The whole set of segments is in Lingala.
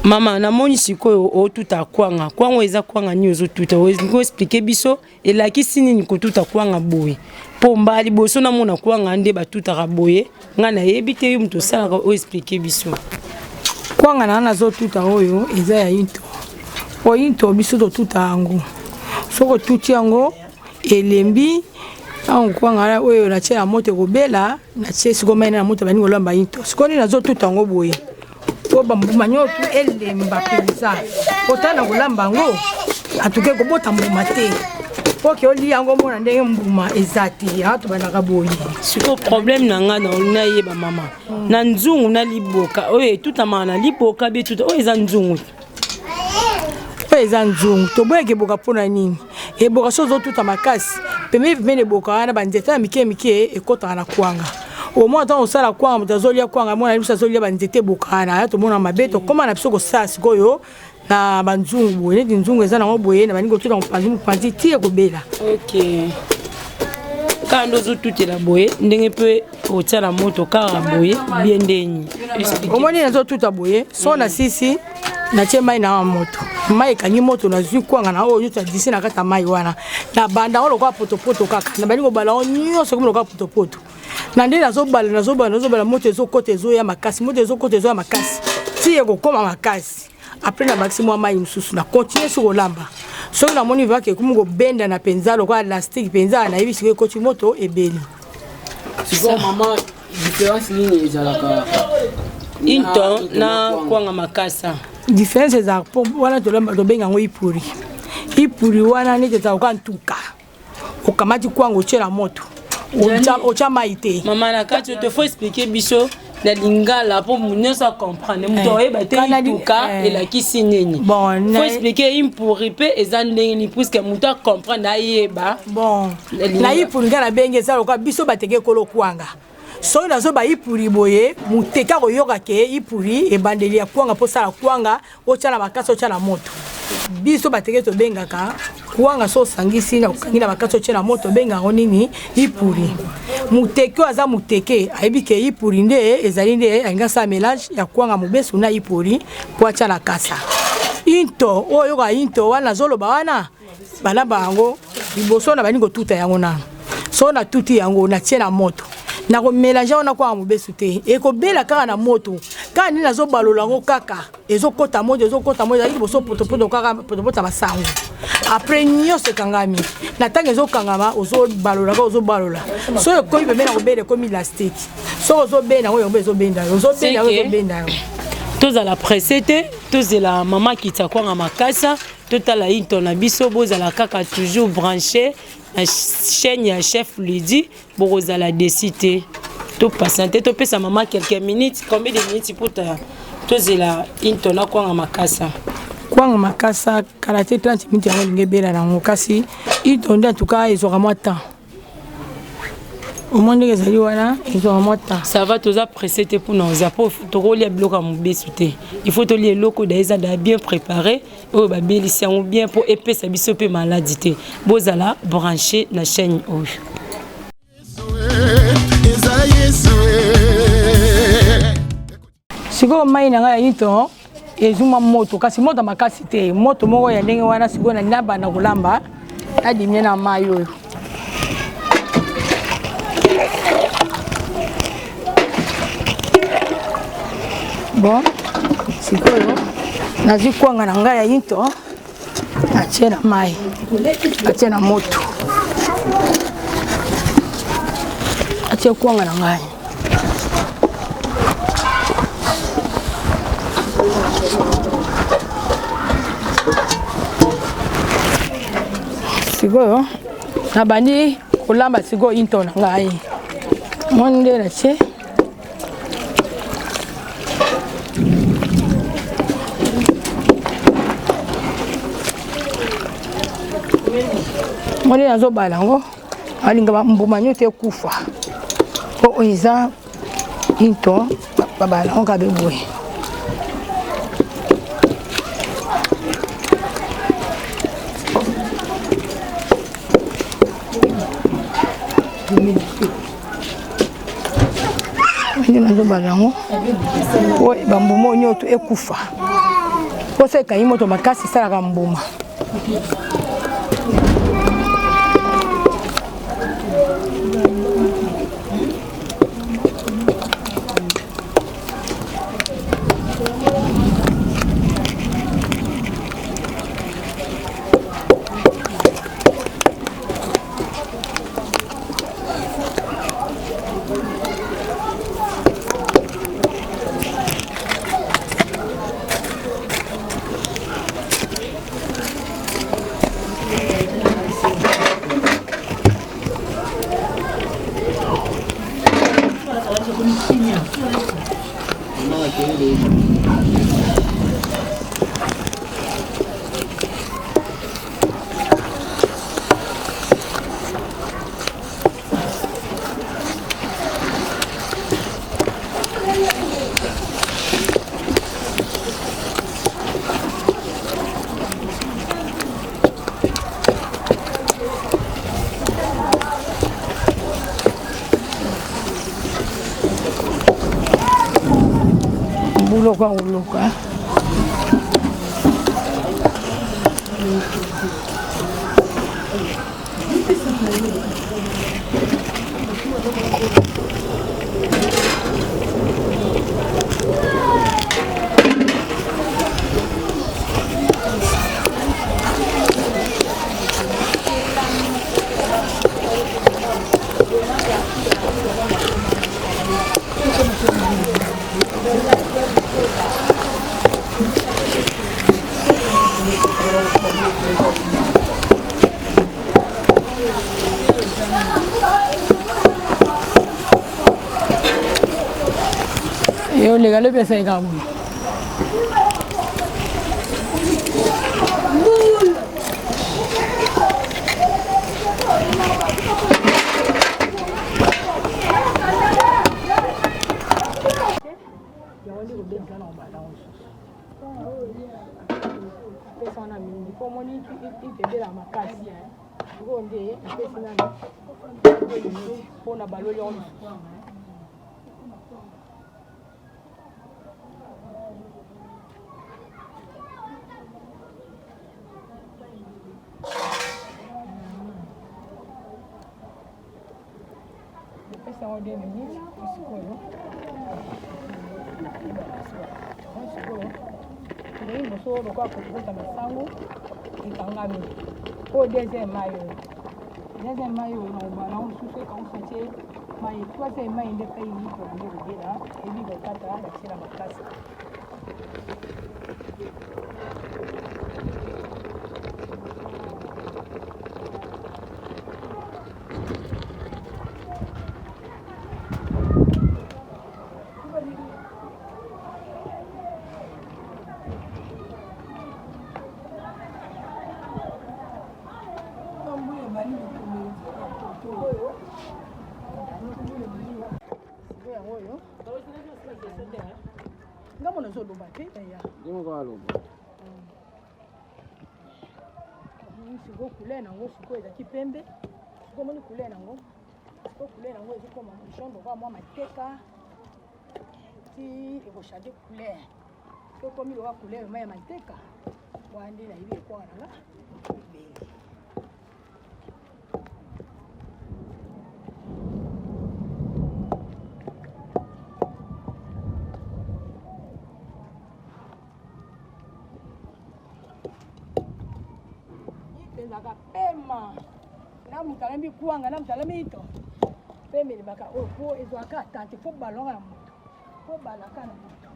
Mama, namoni sikoyo otuta kwanga. Kwanga eza kwanga nini ozotuta? Olingi oexplike biso elakisi nini kotuta kwanga boye? Mpo mbala liboso namona kwanga nde batutaka boye, ngai nayebi te, yo moto osalaka oexplike biso. Kwanga na nazotuta oyo eza ya into. Po into biso totuta yango. Soki otuti yango elembi ntango kwanga oyo natie na moto ekobela, natie sikoyo mai na moto bandi kolamba into. Sikoyo nde nazotuta yango boye po bambuma nyonso elemba mpenza, ota na kolamba yango atuke kobota mbuma te, po ke olia yango omona ndenge mbuma eza te. Yango tobandaka boye. Sikoyo problème na ngai nayeba mama, na nzungu na liboka oyo etutamaka na liboka bietuta oyo eza nzungu. Oyo eza nzungu, toboyaka eboka mpona nini? Eboka so ozotuta makasi pembeni pembeni, eboka wana banzete ya mike mike ekɔtaka na kwanga. Omona ntango osala kwanga, moto azolia kwanga, mona biso azolia banzete eboka wana, ya tomona mabe. Tokóma na biso kosala sikoyo na banzungu boye, neti nzungu eza nango boye, na baningi kotuta mopanzi mopanzi ti ekobela. Ok, kaka nde ozotutela boye, ndenge mpe otia na moto kaka boye bien ndeni? Omoni, nazotuta boye so na sisi natie mai na moto, mai ekangi moto, nazwi kwanga na oyo nyonso nadisi na kati ya mai wana, na banda yango lokola potopoto kaka, na bandi kobala yango nyonso komi lokola potopoto. Na nde nazobala, nazobala, nazobala, moto ezokota ezoya makasi, moto ezokota ezoya makasi ti ekokóma makasi. Après nabakisi mwa mai mosusu, na continue soki kolamba. Soki namoni vake ekomi kobendana mpenza lokola lastique mpenza, nayebi sikoyo ekoti moto ebeli. Sikoyo mama, différence nini ezalaka into na kwanga makasa? Différence ezalaka mpo wana tobenga yango ipuri. Ipuri wana neti ezalaka lokola ntuka, okamati kwanga otie na moto, otya mai te. Mama, na kati oyo faut expliquer biso na lingala mpo nyonso acomprendre. Moto oyeba te ituka elakisi nini. Bon, faut expliquer impuri mpe eza ndenge nini, puisque moto acomprendre, ayeba. Bon, na ipuri ngai nabengi eza lokola biso bateke ekolo kwanga. Soki nazoba ipuri boye, moteke akoyoka ke ipuri ebandeli ya kwanga. Mpo osala kwanga, otya na makasi, otya na moto. Biso bateke tobengaka kwanga so osangisi na okangi na makasi, otye na moto, obengaka yango nini? Ipuri. Moteke oyo aza moteke ayebi ke ipuri nde ezali nde alingi asala mélange ya kwanga mobesu na ipuri mpo atya na kasa. Into oyo oyoka into wana nazoloba wana, balamba yango liboso na bandi kotuta yango nano. So natuti yango, natie na moto, nakomélange yango na kwanga mobesu te, ekobela kaka na moto. Kaka nde nazobalola yango kaka, ezokota moto, ezokota moto. Ezalaki liboso potopoto, kaka potopoto ya masango. Après nyonso ekangami na ntango ezokangama, ozobalola kaka, ozobalola. So ekomi pembeni na kobela, ekomi élastique. Soki ozobenda yango, yango ezobenda yo, ozobenda yango, ezobenda yo. Tozala pressé te, tozela mama kita kwanga makasa, totala into na biso. Bozala kaka toujours branché na chaîne ya Chef Lidi, bokozala déçus te. Topatiente, topesa mama quelques minutes. Combien de minutes po tozela into na kwanga makasa? Kwanga makasa kala te, 30 minutes yango elingi ebela nango. Kasi into nde en tout cas ezwaka mwa temps. Omoi ndenge ezali wana, ezwaka mwa temps. Ça va, toza pressé te mpona oza mpo tokolia biloko ya mobesu te. Il faut tolia eloko da eza da bien préparé, oyo babelisi yango bien mpo epesa biso mpe maladi te. Bozala branché na chaîne oyo. Eza Yesu. Sikoyo mai na ngai ya into ezuma moto, kasi moto makasi te, moto moko ya ndenge wana. Sikoyo na nabanda kolamba, nadimie na mai oyo. Bon, sikoyo nazwi kwanga na ngai ya into, natie na mai, natie na moto, atie kwanga na ngai. Sikoyo nabandi kolamba sikoyo into na ngai. Moni nde natie moni, nazobala yango, alinga mbuma nyonso ekufa, po oyo eza into, babala yango kabe boye. Nde nazobala yango po bambuma oyo nyonso ekufa. Mposa ekangi moto makasi esalaka mbuma. Buloka koluka. Yoleka lobi asaleka boye. Yango nde kobebisa na kobanda mosusu. Pesa wana mingi mpo omoni itebela makasi sikoyo nde napesi nani mpo na baloli yango lisusu. Napesi yango 2 minutes sikoyo sikoyo ndenge liboso lokola kokota masangu ekangami oyo deuxième mai oyo deuxième mai oyo nakobala yango mosusu ekausa tie mai troisième mai nde mpe yikola nde kobela ebi kokata natie na makasi. Ngambo nazoloba te yaya. Ye moko aloba. Sikoyo couleur nango sikoyo ezalaki pembe, sikoyo omoni couleur nango, sikoyo couleur nango ezokoma jaune lokola mwa mateka ti ekochange couleur. Soki ekomi lokola couleur mai ya mateka wana nde nayebi ekwaka na nga ebele. Ezalaka pema na moto alambi kwanga na moto alambi ito pema elebaka oyo po ezwaka tante fo balonga na moto fo balaka na moto.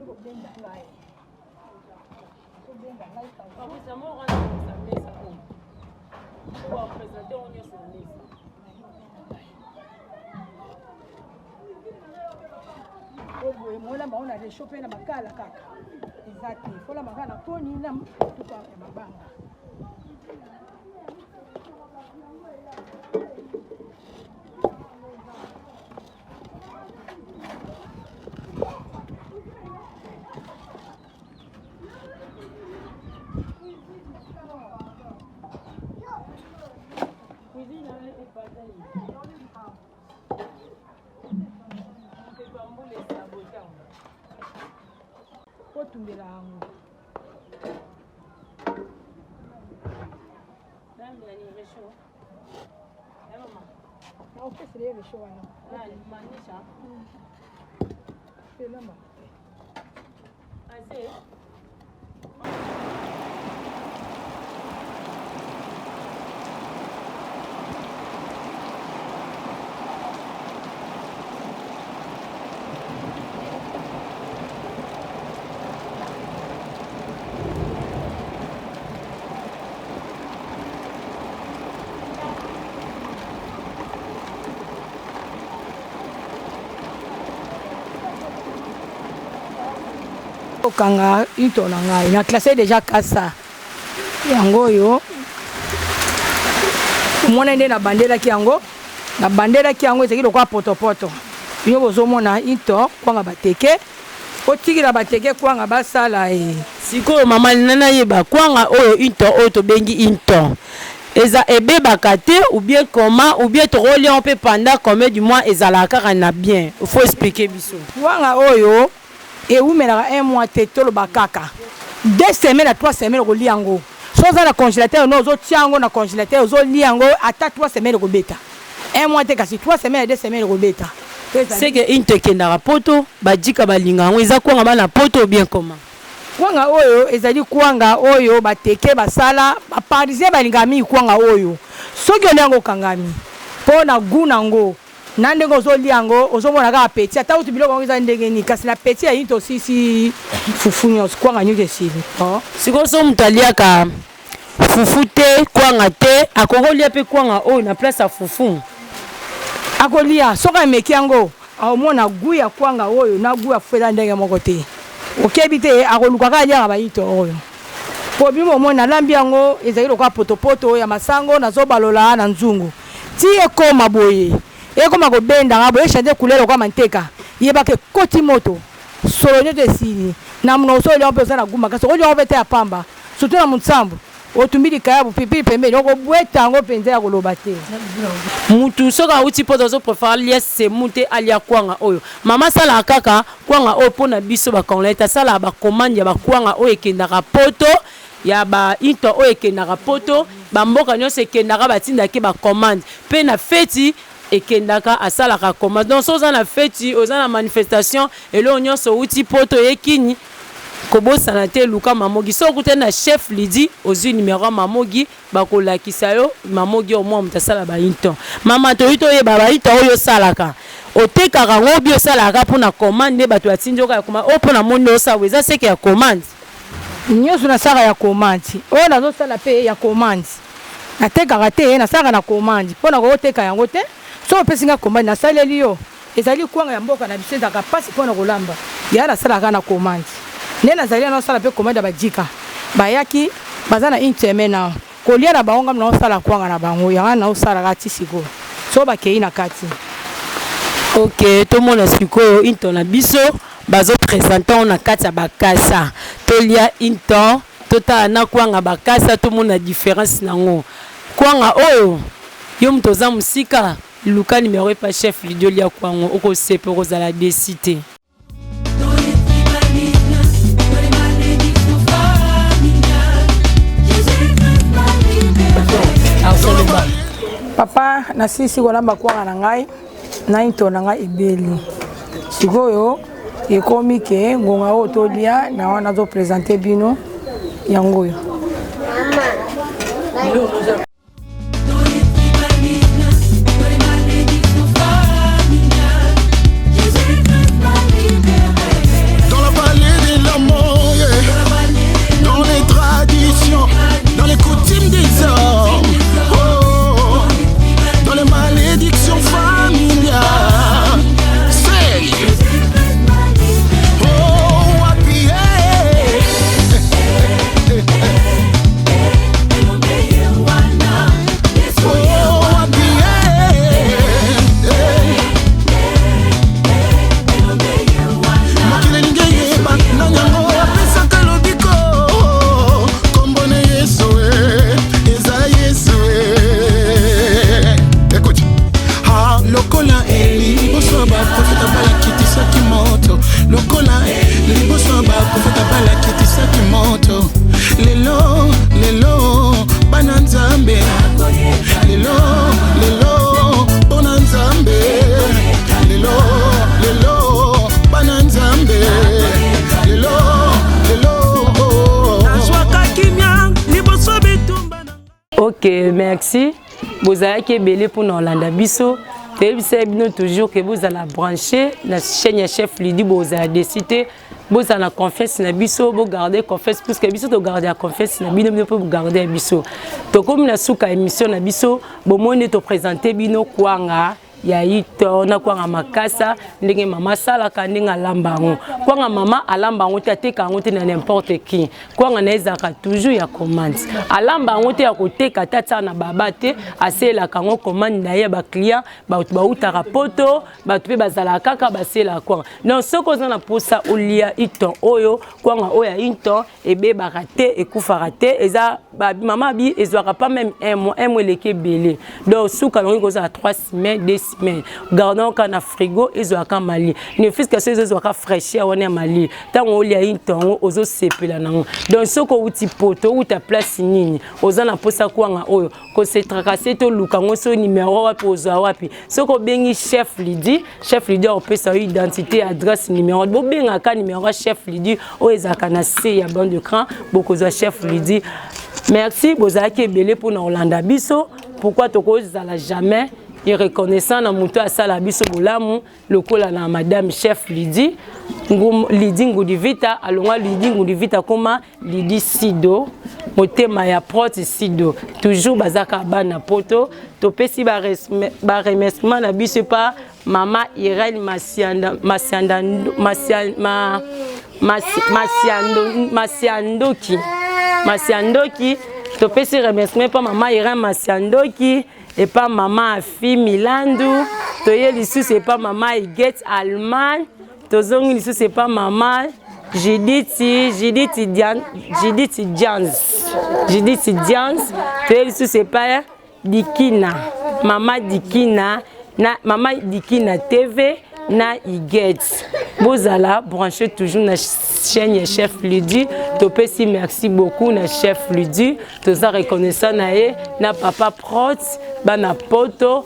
Kobenga ngai, kobenga ngai. Oboye molamba ngo na resho mpe na makala kaka eza te, folamba kaka na koni na tuka ya mabanga. Otumbela yango. Naopesela ye resho wana. Elamba. Okanga ito na ngai na classe deja kasa yango oyo omona nde nabandelaki yango nabandelaki yango ezalaki lokola potopoto. Bino bozomona ito kwanga bateke otikila bateke kwanga basala e. Sikoyo mama nina nayeba kwanga oyo into oyo tobengi into eza ebebaka te ou bien comment, ou bien tokolia yango mpe pendant combien du mois, ezalaka kaka na bien? Il faut expliquer biso. Kwanga oyo ewumelaka un mois te, toloba kaka 2 semaines à 3 semaines okolia yango. So oza na congélateur no, ozotia yango na congélateur, ozolia yango ata 3 semaines, ekobeta un mois te, kasi 3 semaines à 2 semaines ekobeta. C'est que into ekendaka poto, badika balinga yango, eza kwanga bana poto ou bien comment? Kwanga oyo ezali kwanga oyo bateke basala, baparisien balingaka mingi kwanga oyo. Soki olia yango, okangami mpo na goût nango na ndenge ozolia yango, ozomona kaka appétit. Ata kutu biloko yango eza ndenge nini, kasi na appétit ya into osisi fufu nyonso, kwanga nyonso esili, oh. Sikoyo so moto aliaka fufu te, kwanga te, akoki kolia mpe kwanga oyo na place ya fufu? Akolia. Soki ameki yango, akomona goût ya kwanga oyo na goût ya fufu eza ndenge moko te. Okebi te, akoluka kaka aliaka bayito oyo. Po bino bomoni, nalambi yango, ezali lokola potopoto ya masango, nazobalola na nzungu ti ekoma boye, ekoma kobendanga boye, echange couleur lokola manteka. Yebaka ekoti moto, solo nyonso esili na monoko. So oliango mpe, oza na goût makasi. Okoliango mpe te ya pamba, surtout na mosambo otumbi likayabu, pilipili pembeni, okobweta yango mpenza ya koloba te. Mutu soki awuti poto, azopréférer alia semu te, alia kwanga oyo. Mama asalaka kaka kwanga oyo mpona biso bacongolais te, asalaka bacommande ya bakwanga oyo ekendaka poto, ya bainto oyo ekendaka poto, bamboka nyonso ekendaka, batindaki bacommande mpe na feti ekendaka, asalaka commande. Donc so oza na feti, oza na manifestation, eloko nyonso, outi poto, oyekini, kobosana te, luka Mamogi. So okutani na chef Lidi, ozwi numero ya Mamogi, bakolakisa yo Mamogi oyo mwa moto asala bainto. Mama, toyi toyeba bainto oyo osalaka, otekaka yango obi osalaka mpona commande nde bato batindi oka ya commande oyo? Mpona moni osala eza seke ya commande. Nyonso nasalaka ya commande. Oyo nazosala mpe ya commande, natekaka te, nasalaka na commande mpo na kooteka yango te. So opesi nga commande, nasaleli yo. Ezali kwanga ya mboka na biso, ezalaka mpasi mpona kolamba ya. Nasalaka na commande nde nazali nasala mpe commande ya badika bayaki, baza na une semaine awa kolia na bango, ngambi naosala kwanga na bango, yango naosalaka ti sikoyo so bakei na kati. Ok, tomona sikoyo into na biso bazoprésente ngo na kati ya bakasa. Tolia into, totala na kwanga bakasa, tomona différence nango. Kwanga oyo, yo moto oza mosika, luka numero epa chef Lidi, olia kwango, okosepe, okozala déçu te. Dans les tribalismes, dans les malédictions familiales, Jésus-Christ m'a libéré. Papa, nasilisi kolamba kwanga na ngai na into na ngai ebeli. Sikoyo ekomi ke ngonga oyo tolia na wana, nazoprésente bino yango oyo. Dans les tribalismes, dans les malédictions familiales, Jésus-Christ m'a libéré. Dans la vallée de la mort, yeah. Dans les traditions, dans les coutumes des hommes, oh, dans les malédictions familiales. Say, oh, happy, hey. Liboso baprofeta balakitisaki moto. Lelo, lelo, bana Nzambe. Lelo, lelo, mpona Nzambe. Lelo, lelo, bana Nzambe. Lelo, lelo. Nazwaka kimia liboso bitumba na Ok, merci. Bozalaki ebele mpona kolanda biso. Toyebisa bino toujours ke bozala branché na chaîne ya Chef Lidi, bozala déçus te. Bozala na confiance na biso, bogarde confiance, puisque biso togarde ya confiance na bino, bino mpe bogarde ya biso. Tokomi na suka émission na biso. Bomoni, toprésente bino kwanga ya ito na kwanga makasa, ndenge mama asalaka, ndenge alamba yango. Kwanga mama alamba yango te, ateka yango te na n'importe qui. Kwanga na ye ezalaka toujours ya commande. Alamba yango te ya koteka te, atiaka na baba te, asalelaka yango commande na ye ya baclient. Bato bautaka Poto, bato mpe bazalaka kaka, baselaka kwanga. Donc soki oza na mposa olia iton oyo, kwanga oyo ya iton ebebaka te, ekufaka te, eza mama bi ezwaka pas même un mois. Un mois eleki ebele. Donc suka nango ekozala 3 semaines, 2 semaines. Gardant kaka na frigo, ezwaka mali, ne fût-ce que so ezozwaka fraîcheur wana ya mali. Ntango olia iton yango, ozosepela nango. Donc soki outi Poto, outa place nini, oza na mposa kwanga oyo, kose tracasser te, oluka yango so numéro wapi, ozwa wapi. Soki obengi Chef Lidi, Chef Lidi akopesa yo identité, adresse, numéro. Bobengaka numéro ya Chef Lidi oyo ezalaka na se ya bande d'écran, bokozwa Chef Lidi. Merci, bozalaki ebele mpona kolanda biso. Pourquoi tokozala jamais irreconnaissant na moto asala biso bolamu lokola na madame Chef Lidi Lidi Ngudivita? Alongwa Lidi Ngudivita, koma Lidi Sido, motema ya Prot Sido. Toujours bazaka bana Poto. Topesi baremerciement na biso epa mama Irene Masianda, Masianda, Masia, ma, Masiando, Masiandoki, Masiandoki. Topesi remerciement epa mama Irene Masiandoki, epa mama Afi Milandu. Toye lisusu epa mama Iget Allemagne. Tozongi lisusu epa mama Judith, Judith Dian, Judith Dians, Judith Dians. Toye lisusu epa Dikina, mama Dikina na mama Dikina TV na Iget. Bozala branché toujours na chaîne ya Chef Ludi. Topesi merci beaucoup na Chef Ludi, toza reconnaissant na ye na papa Prot, bana Poto.